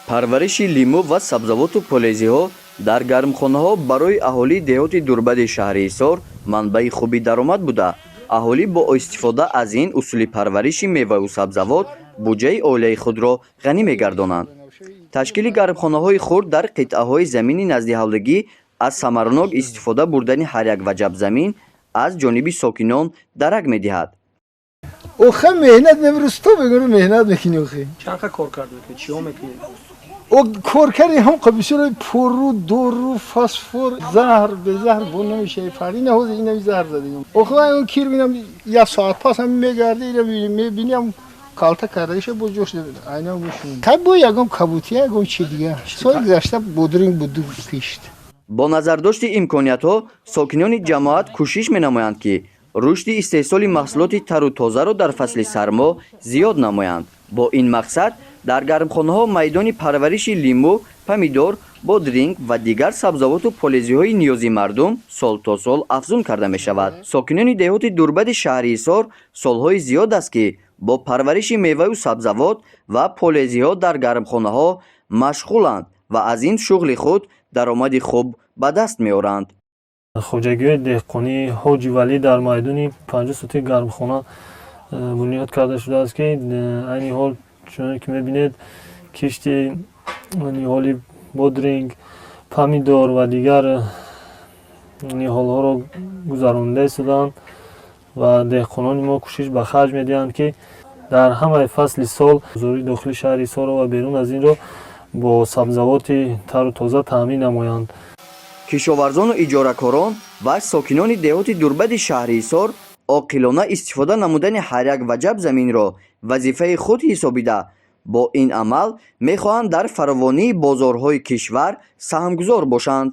Парвариши лимӯ ва сабзавоту полезиҳо дар гармхонаҳо барои аҳолии деҳоти Дурбади шаҳри Ҳисор манбаи хуби даромад буда, аҳолӣ бо истифода аз ин усули парвариши меваву сабзавот буҷаи оилаи худро ғанӣ мегардонанд. Ташкили гармхонаҳои хурд дар қитъаҳои замини наздиҳавлигӣ аз самаранок истифода бурдани ҳар як ваҷаб замин аз ҷониби сокинон дарак медиҳад. Охе, меҳнат немрӯз то бегӯ, меҳнат мекунӣ, охе. Чанд қа кор кард мекунӣ, чиҳо мекунӣ? О, кор кардем ҳам бисёр, пору, дору, фосфор, заҳр. Безаҳр бо намешавӣ. Фарқ ина ҳозир ина заҳр задем. Охе, он кир бинам, як соат пас ҳам мегарди, ина мебинам, калта кардаиша, боз ҷош айна мешунем. Хай, бо ягон кабутия, ягон чи дига. Соли гузашта бодринг буд, ду кишт. Бо назардошти имкониятҳо сокинони ҷамоат кӯшиш менамоянд, ки рушди истеҳсоли маҳсулоти тару тозаро дар фасли сармо зиёд намоянд. Бо ин мақсад дар гармхонаҳо майдони парвариши лимӯ, помидор, бодринг ва дигар сабзавоту полезиҳои ниёзи мардум сол то сол афзун карда мешавад. Сокинони деҳоти Дурбади шаҳри Ҳисор солҳои зиёд аст, ки бо парвариши меваю сабзавот ва полезиҳо дар гармхонаҳо машғуланд ва аз ин шуғли худ даромади хуб ба даст меоранд. Хоҷагиҳои деҳқонии Ҳоҷи Валӣ дар майдони 50 сотик гармхона бунёд карда шудааст, ки айни ҳол, чуноне ки мебинед, кишти ниҳоли бодринг, помидор ва дигар ниҳолҳоро гузаронида истодаанд ва деҳқонони мо кӯшиш ба харҷ медиҳанд, ки дар ҳамаи фасли сол бозори дохили шаҳри Ҳисорро ва берун аз инро бо сабзавоти тару тоза таъмин намоянд. Кишоварзону иҷоракорон ва сокинони деҳоти Дурбади шаҳри Ҳисор оқилона истифода намудани ҳар як ваҷаб заминро вазифаи худ ҳисобида, бо ин амал мехоҳанд дар фаровонии бозорҳои кишвар саҳмгузор бошанд.